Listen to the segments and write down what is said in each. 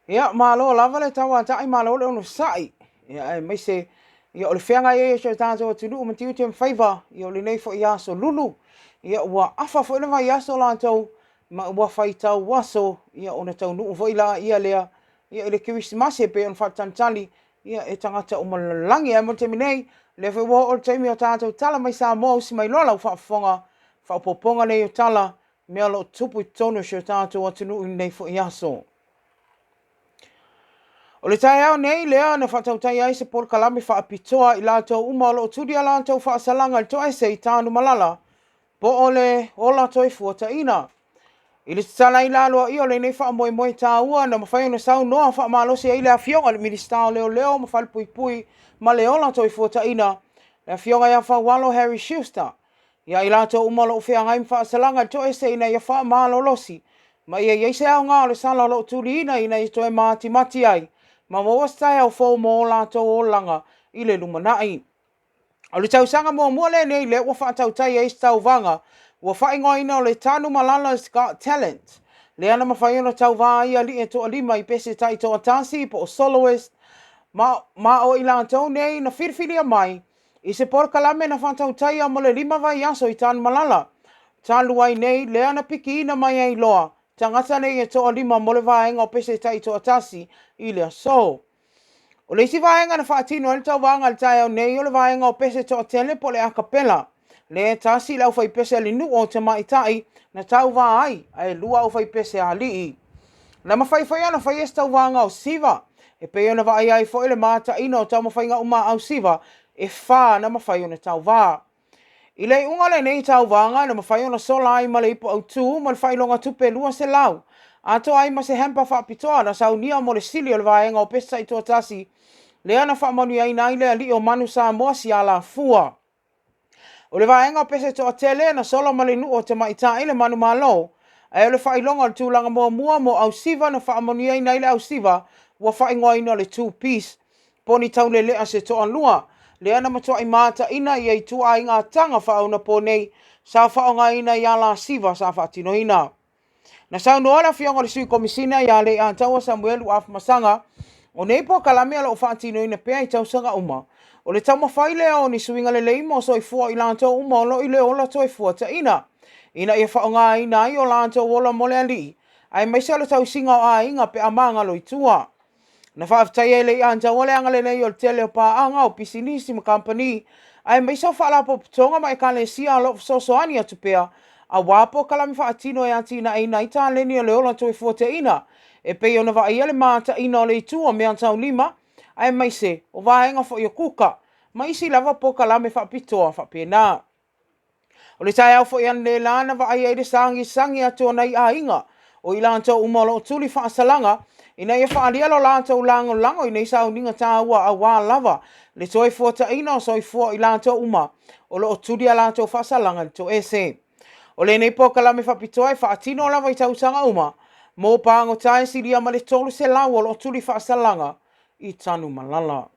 Ia, malo lava le tauata'i, malo le onosai. Ia, aemaise, ia, o le feagai ai o si o tatou atunuu ma tiute ma faiva, ia, o lenei foi aso lulu. Ia, ua afa foi le vaiaso latou, ma ua faitau aso, ia, ona taunuu foi laia lea, ia, i le Kerisimasi e pei ona faatalitali, ia, e tagata uma o le lalolagi. Ae mo le taimi nei, o lea foi ua oo le taimi o tatou tala mai Samoa usi mai loa lau faafofoga, faaopoopoga nei o tala, mea o lo o tupu i totonu o si o tatou atunuu i lenei foi aso. O le taeao nei lea na faatautaia ai se polokalame faapitoa i latou uma o lo o tuli a latou faasalaga i le toese i Tanumalala po o le ola toefuataina. I le tatalaina aloaia o lenei faamoemoe taua na mafai ona saunoa faamalosi ai le Afioga i le Minisita o Leoleo ma Falepuipui ma le Ola Toefuataina, le Afioga ia Faualo Harry Schuster, Ia i latou uma o lo o feagai ma faasalaga i le toese ina ia faamalolosi, ma ia i ai se aoga o le sala o lo o tuliina ina ia toe matimati ai ma maua se taeao fou mo o latou olaga i le lumanai. O le tausaga muamua lenei lea ua faatautai ai se tauvaga ua faaigoaina o le Tanumalala's Got Talent, lea na mafai ona tauva ai alii e toalima i pese taitoatasi po o soloist, ma, ma o i latou nei na filifilia mai I se polokalame na faatautaia mo le lima vaiaso i Tanumalala, talu ai nei, lea na pikiina mai ai loa tagata nei e toalima mo le vaega o pese taitoatasi i le aso. O le isi vaega na faatino ai le tauvaga i le taeao nei o le vaega o pese toatele po o le acapella, lea e tasi le aufaipese a le nuu o tamaitai na tauva ai, ae lua aufaipese a alii. Na mafai foi ona faia se tauvaga o Siva, e pei ona vaaia ai foi le mataina o taumafaiga uma a auSiva e fa na mafai ona tauva. I le iuga o lenei tauvaga, na mafai ona sola ai ma le ipu autu ma le faailoga tupe 200, atoa ai ma se hamper faapitoa na saunia mo le sili o le vaega o pese taitoatasi lea na faamanuiaina ai le alii o manu Samoa Sialafua. O le vaega o pese toatele na sola ma le nuu o tamaitai le manumalo, ae o le faailoga o le tulaga muamua mo ausiva na faamanuiaina ai le ausiva ua faaigoaina o le two piece, po o ni taulelea se toalua, lea na matuai mataina ia ituaiga taga faaonapo nei sa faaaogaina i alasiva sa faatinoina. Na saunoa le Afioga i le Sui Komesina ia Leiataua Samuelu Afamasaga, o nei polokalame o lo o faatinoina pea i tausaga uma, o le taumafai lea o ni suiga lelei mo soifua o i latou uma o lo o i le ola toefuataina, ina ia faaaogaina ai o latou ola mo le alii, aemaise o le tausiga o aiga pe a magalo i tua. Na faafetaia e Leiataua le agalelei o le tele o paaga, o pisinisi ma kamupani, aemaise o faalapotopotoga ma ekalesia o lo o fesoasoani atu pea aua polokalame faatino e atinaeina ai taleni o le ola toefuateiina, e pei ona vaaia le mataina o le itu o meataulima, aemaise o vaega foi o kuka, ma isi lava polokalame faapitoa faapena. O le taeao foi analeila na vaai ai le sagisagi atu o nai aiga o i latou uma o lo o tuli faasalaga ina ia faaalia lo latou lagolago i nei sauniga taua aua lava le toefuataina o soifua o i latou uma o lo o tuli a latou faasalaga i le toese. O lenei polokalame faapitoa e faatino lava i tausaga uma mo pagota e silia ma le 300 o lo o tuli faasalaga i Tanumalala.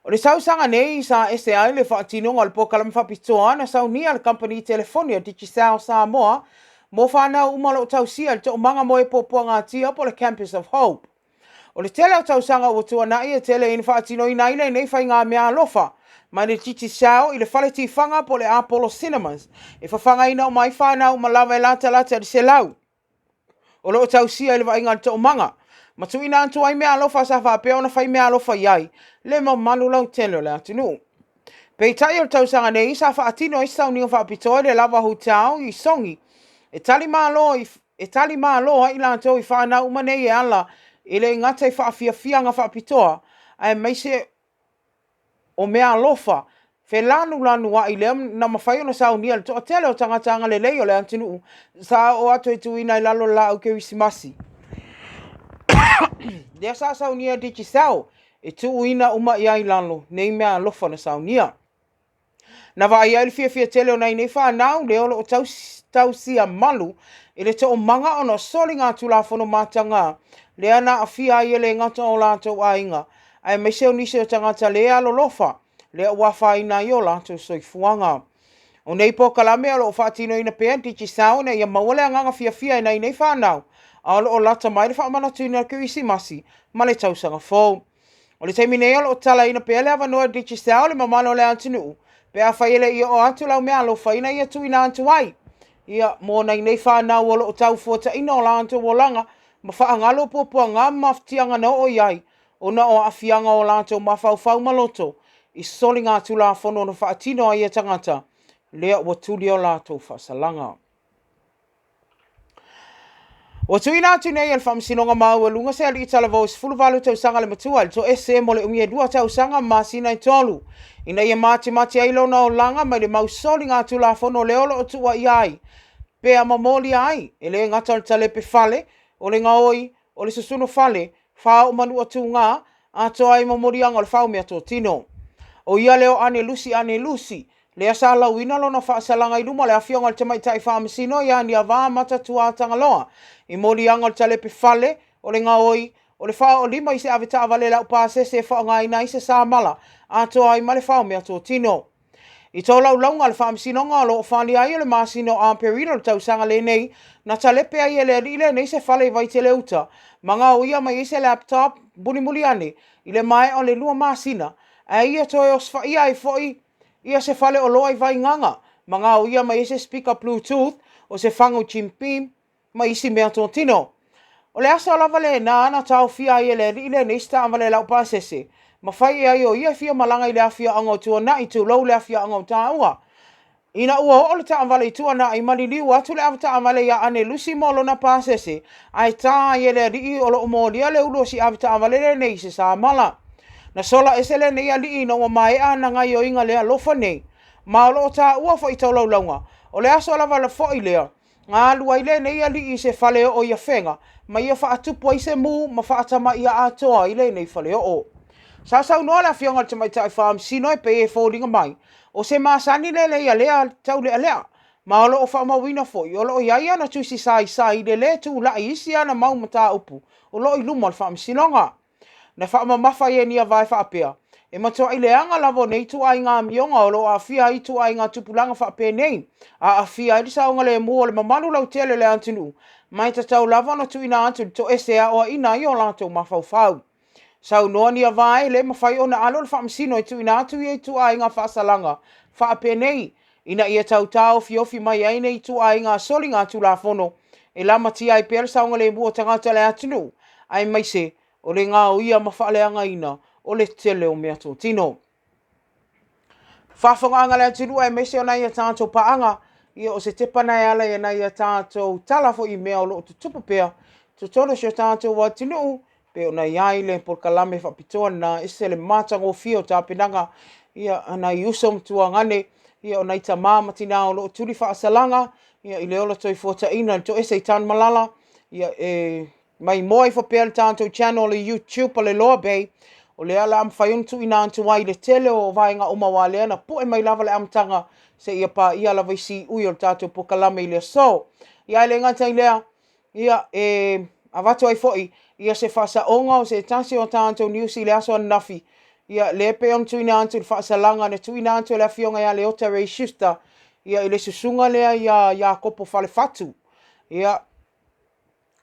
O le tausaga nei sa ese ai le faatinoga o le polokalame faapitoa na saunia le kamupani telefoni o Digicel Samoa mo fanau uma o lo o tausia i le toomaga mo e puapuagatia po o le Campus of Hope. O le tele o tausaga ua tuanai e tele ina faatinoina ai lenei faiga meaalofa mai le Digicel i le fale tifaga po o le Apollo Cinemas e fafagaina uma ai fanau uma lava e latalata i le 100 o lo o tausia i le vaaiga a le toomaga, ma tuuina atu ai meaalofa sa faapea ona fai meaalofa i ai le mamalu lautele o le atunuu. Peitai o le tausaga nei sa faatino ai se sauniga faapitoa i le Lava Hotel i Sogi e tali malo i e tali malo ai i latou i fanau uma nei e ala e le gata i faafiafiaga faapitoa aemaise o meaalofa felanulanuai lea na mafai ona saunia e le toatele o tagata agalelei o le atunuu sa oo atu e tuuina i lalo le laau Kerisimasi. Lea sa saunia e Digicel e tuuina uma i ai i lalo nei meaalofa na saunia. Na vaai ai le fiafia tele o nai nei fanau lea o lo o tausia malu i le toomaga ona o soligatulafono mataga lea na aafia ai e le gata o latou aiga aemaise o nisi o tagata le alolofa lea ua afaina ai o latou soifuaga. O nei polokalame o lo o faatinoina pea e Digicel ina ia maua le agaga fiafia i nai nei fanau. a o lo o lata mai le faamanatuina o le Kerisimasi ma le Tausaga Fou. O le taimi nei o lo o talaina pea le avanoa e Digicel le mamalu o le atunuu pe afai e le i oo atu lau meaalofa ina ia tuuina atu ai ia mo nai nei fanau o lo o tau fuataina o latou olaga ma faagalo puapuaga ma mafatiaga na oo i ai ona o aafiaga o latou mafaufau ma loto i soligatulafono na faatino ai e tagata lea ua tuli o latou faasalaga. Ua tuuina atu nei e le Faamasinoga Maualuga se alii talavou e 18 tausaga le matua i le toese mo le umi e 2 tausaga ma masina e 3 ina ia matimati ai lona olaga mai le mau soligatulafono lea o lo o tuuaia ai pea ma molia ai, e le gata o le talepe fale, o le gaoi, o le susunu fale, faaoo manua tuga, atoa ai ma moliaga o le fao meatotino. O ia lea o Anelusi Anelusi, lea sa lauina lona faasalaga i luma o le afioga i le Tamaitai Faamasino ia Niavaa Matatuatagaloa i moliaga o le talepe fale, o le gaoi, o le faaoolima i se avetaavale laupasese e faaaogaina ai se samala, atoa ai ma le fao meatotino. I tolaulauga a le Faamasinoga o lo o falia ai o le masina o Aperila o le tausaga lenei, na talepe ai e le alii lenei se fale i Vaitele Uta ma gaoia mai ai se laptop mulimuli ane i le maea o le 2 masina, ae ia toe osofia ai foi ia se fale oloa i Vaigaga ma gaoia mai ai se speaker bluetooth, o se fagu Jim Beam ma isi meatotino. O le aso lava lena na taofia ai e le alii lenei se taavale laupasese ma fai i ai o ia e fia malaga i le afioaga o Tuanai, tulou le afioaga o Taua. Ina ua oo le taavale i Tuanai, maliliu atu le avetaavale ia Anelusi mo lona pasese, ae ta ai e le alii o lo o molia le ulu o si avetaavale lenei i se samala. Na sola ese lenei alii ina ua maea ana gaioiga le alofa nei, ma o lo o taua foi i taulaulauga, o le aso lava foi lea Na alu ai lenei alii i se faleoo i Afega ma ia faatupu ai se mu ma faatamaia atoa ai lenei faleoo. Sa saunoa le afioga i le Tamaitai Faamasino e pei e foliga mai o se masani lelei a lea taulealea, ma o lo o faamauina foi o lo o i ai ana tusi saisai i le lē tulai i isi ana mau mataupu o lo o i luma o le Faamasinoga. Na faamamafa ai e Niavae faapea, E matuai leaga lava o nei ituaiga amioga o lo o aafia ai ituaiga tupulaga faapenei, aafia ai le saogalemu o le mamalu lautele o le atunuu, ma e tatau lava ona tuuina atu i le toese e aoaina ai o latou mafaufau. Saunoa Niavae, e le mafai ona alo le faamasino e tuuina atu ia ituaiga faasalaga faapenei, ina ia tau taofiofi mai ai nei ituaiga soligatulafono e lamatia ai pea le saogalemu o tagata o le atunuu, aemaise o le gaoia ma faaleagaina o le tele o meatotino. Faafofogaaga a le atunuu aemaise o nai a tatou paaga, ia o se tepa na e ala i nai a tatou tala foi i mea o lo o tutupu pea i totonu o si o tatou atunuu, pei ona i ai le polokalame faapitoa lena, e ese le matagofie o tapenaga ia a nai uso ma tuagane, ia o nai tama ma tina o lo o tuli faasalaga ia i le ola toifuataina i le toese i Tanumalala, ia e Maimoa ifo pea le tatou channel i YouTube a le Loa Bay, o lea o le a mafai ona tuuina atu ai le tele o vaega uma aua lea na pue mai lava le amataga seia paia lava i siui o le tatou polokalame i le aso. Ia ae le gata i lea, ia e avatu ai foi ia se faasaoga o se tasi o tatou news i le aso ananafi, ia lea e pei ona tuuina atu le faasalaga na tuuina atu e le Afioga ia Leota Ray Schuster ia i le susuga lea ia Iakopo Falefatu. Ia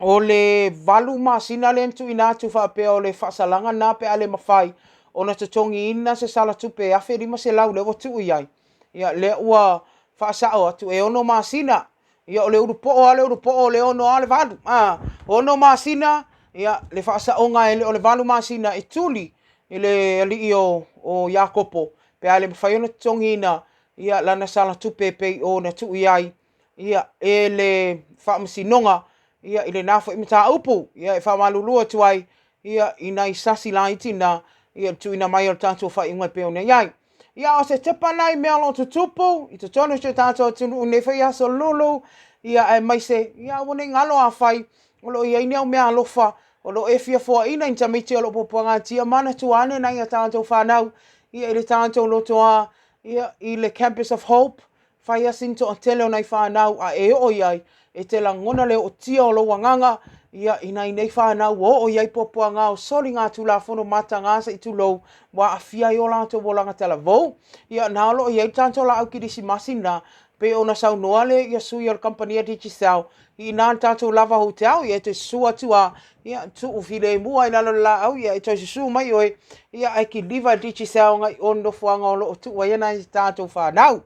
O le 8 masina lea na tuuina atu faapea o le faasalaga lena pe a le mafai ona totogiina se sala tupe e $1,500 lea ua tuu i ai. Ia, lea ua faasao atu e 6 masina. Ia, o le ulupoo lava le ulupoo, o le 6 lava le 8. A, 6 masina, ia, le faasaoga e le o le 8 masina e tuli i le alii o Iakopo pe a le mafai ona totogiina ia lana sala tupe e pei ona tuu i ai ia, e le Faamasinoga ia, i lena foi mataupu. Ia, e faamalulu atu ai ia, i nai sasi laiti na ia, le tuuina mai o le tatou faaiuga e pei ona i ai. Ia, o se tepa na i mea o lo o tutupu i totonu o si o tatou atunuu i lenei foi aso lulu, ia, aemaise, ia, aua ne i galo afai o lo o i ai ni au meaalofa o lo o e fia foaina i ni tamaiti o lo o puapuagatia, manatua ane nai a tatou fanau ia, i le tatou lotoa ia, i le Campus of Hope, Fai a sina toatele o nai fanau a e oo i ai, e te lagona le ootia o lou agaga, ia, i nai nei fanau ua oo i ai puapuaga o soligatulafono mataga se i tulou, ua aafia ai o latou olaga talavou. Ia, na o lo o i ai le tatou laau kerisimasi na, Pei ona saunoa le ia sui o le kamupani a Digicel, i ina le tatou lava hotel, ia e toe susu atu a, ia tuu filemu a i lalo o le laau, ia e toe susu mai oe, ia ae kiliva e Digicel agai i o le nofoaga o lo o tuu ai nai tatou fanau.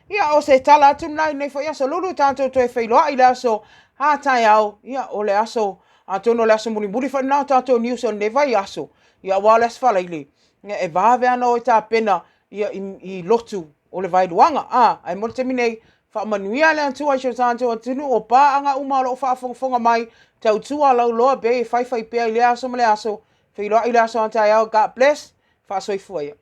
Ia o se tala atu lena i lenei foi aso Lulu, tatou toe feiloai i le aso a taeao, ia o le aso, atonu o le aso mulimuli foi lena o tatou news o lenei vaiaso, ia aua o le aso Faraile, ia e vave lava ona o e tapena ia i lotu o le Vaeluaga. A, ae mo le taimi nei, faamanuia le Atua i si o tatou atunuu, o paaga uma o lo o faafogafoga mai, tautua lauloa be e faifai pea i lea aso ma lea aso, feiloai i le aso a taeao, God bless, faasoifua ia.